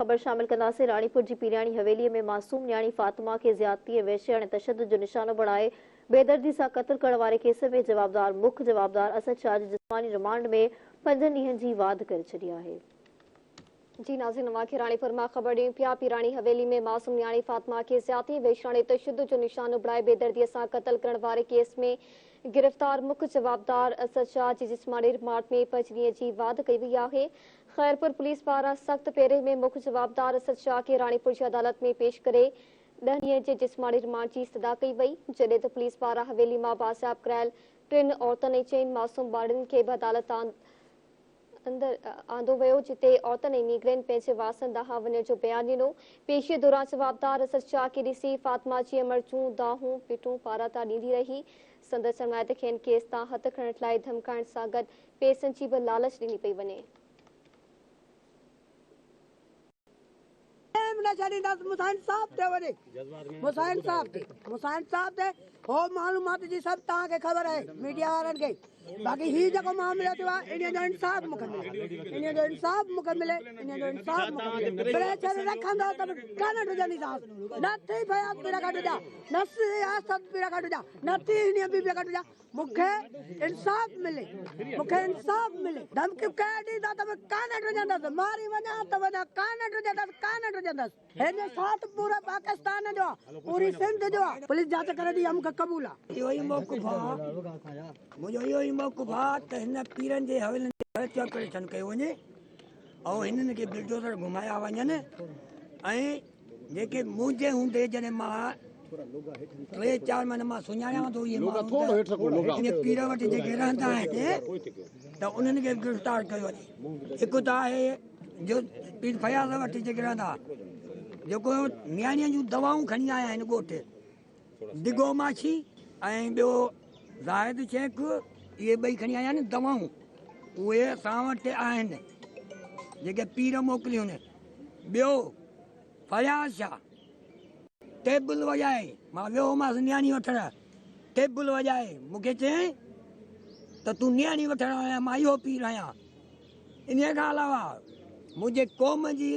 خبر شامل ڪنداسين راڻيپور جي پيرياڻي حويلي ۾ معصوم نياڻي فاطمه کي زيادتي ۽ وحشياڻي تشدد جو نشانو بڻائي بيدردي سان قتل ڪرڻ واري ڪيس ۾ جوابدار مک جوابدار اسد شاهه جي جسماني رمانڊ ۾ پنجن ڏينهن جي واڌ ڪري ڇڏي آهي. جي ناظرين اوهان کي راڻيپور مان خبر ڏيون پيا پيراڻي حويلي ۾ معصوم نياڻي فاطمه کي زيادتي ۽ وحشياڻي تشدد جو نشانو بڻائي بيدردي سان قتل ڪرڻ واري ڪيس ۾ گرفتار مک جوابدار اسد شاهه جي جسماني رمانڊ ۾ پنج ڏينهن جي واڌ ڪئي وئي آهي. خيرپور پوليس پاران سخت پهري ۾ مک جوابدار اسد شاهه کي راڻيپور جي عدالت ۾ پيش ڪري ڏهه ڏينهن جي جسماني رمانڊ جي استدعا ڪئي وئي، جڏهن ته پوليس پاران حويلي مان بازياب ڪرايل ٽن عورتن ۽ چئن معصوم ٻارڙين کي به عدالت اندر آندو ويو، جتي عورتن ۽ نينگرين پنهنجي وارثن ڏانهن وڃڻ جو بيان ڏنو. پيشي دوران جوابدار اسد شاهه کي ڏسي فاطمه جي امڙ جون دانهون پٽون پاراتا ڏيندي رهي، سندس چوڻ آهي ته کين ڪيس تان هٿ کڻڻ لاء ڌمڪائڻ سان گڏ پئسن جي به لالچ ڏني پئي وڃي. ڪنهن به نه ڇڏيندس مون سان انصاف ٿيو وڃي مون سان انصاف ٿئي مون سان انصاف ٿئي هو معلومات جي سڀ توهان کي خبر آهي ميڊيا وارن کي باقي هي جيڪو معاملو ٿيو آهي انهي جو انصاف مون کي ملي انهي جو انصاف مون کي ملي انهي جو انصاف مون کي ملي پريشر رکندو ته به ڪانه ڊڄنديسانس نه ٿي فياض پير کان ڊڄان نه سياست پير کان ڊڄان نه ٿي انهي بي بي کان ڊڄان مون کي انصاف ملي مون کي انصاف ملي ڌمڪيون ڪنهن ڏيندا ته به ڪانه ڊڄندس ماري وڃان ته وڃان ڪانه ڊڄندس ڪانه ڊڄندس هن جو ساٿ پوري پاڪستان جو آ پوري سنڌ جو آ پوليس جاچ ڪري ٿي اها مون کي قبول آ. اهو ئي موقف آ منهنجو اهو ئي موقف آ ته هن پيرن جي حويلين تي سرچ آپريشن ڪيو وڃي ۽ هنن کي بلڊوزر گهمايا وڃن ۽ جيڪي منهنجي هوندي جڏهن مان ٽي چار مهينا مان سڃاڻيان ٿو اهي ماڻهو ته ان پير وٽ جيڪي رهندا آهن ته انهن کي به گرفتار ڪيو وڃي هڪ ته آهي جو پير فياض وٽ جيڪي رهندا جيڪو نياڻين جون دوائون کڻي آيا آهن ڳوٺ ڊگو ماڇي ۽ ٻيو زاهد شيخ اهي ٻئي کڻي آيا آهن دوائون اهي اسان وٽ آهن جيڪي پير موڪليون ٻيو فياض شاهه ٽيبل وڄائي مان ويو هومانس نياڻي وٺڻ ٽيبل وڄائي مون کي چيائين ته تون نياڻي وٺڻ آيو آهين مان اهو پير آهيان انهيء کان علاوه منهنجي قوم جي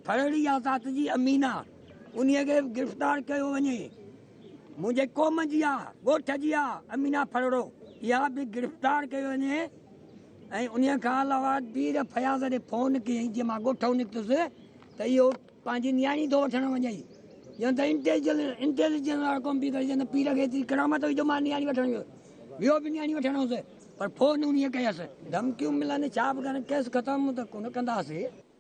ڦرڙي آ ذات جي امينا انهيء کي به گرفتار ڪيو وڃي منهنجي قوم جي آ ڳوٺ جي آ امينا ڦرڙو اها به گرفتار ڪيو وڃي ۽ انهيء کان علاوه پير فياض ڏي فون ڪيائين جيئن مان ڳوٺئون نڪتس ته اهو پنهنجي نياڻي ٿو وٺڻ وڃئي. ڄڻ ته انٽيليجنس وارو ڪم پئي ڪري، ڄڻ ته پير کي ايتري ڪرامت هئي جو مان نياڻي وٺڻ ويو. ويو به نياڻي وٺڻ هوس، پر فون انهيء ڪيس. ڌمڪيون ملن ڇا به ڪن، ڪيس ختم ته ڪونه ڪنداسين.